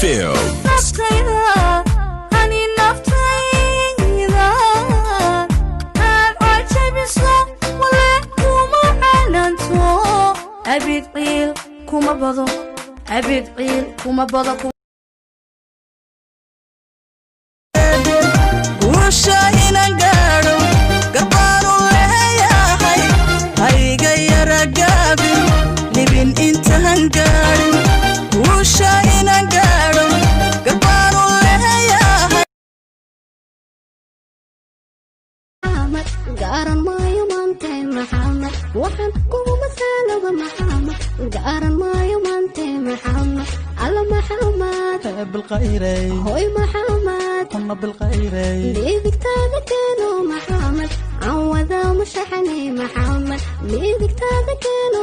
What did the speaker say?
Films. Naftayda ani naftayda aad cajabiso, wale kuma calanto, abid ciil kuma bado, abid ciil kuma bado. Guusha inaan gaadho garbaanu leeyahay, hayga yara gaabin libin intaan gaadhin. Guusha inaan gaadho garbaanu leeyahay. Maxamed gaaran maayo maante, Maxamed waxaan kugu masaalaba, Maxamed gaaran maayo maante, Maxamed alla Maxamed. Bilqayrey. Hoy Maxamed. Kuna bilqayrey. Midigtaada keeno Maxamed, aan wadaa mashaxane, Maxamed midigtaada keeno.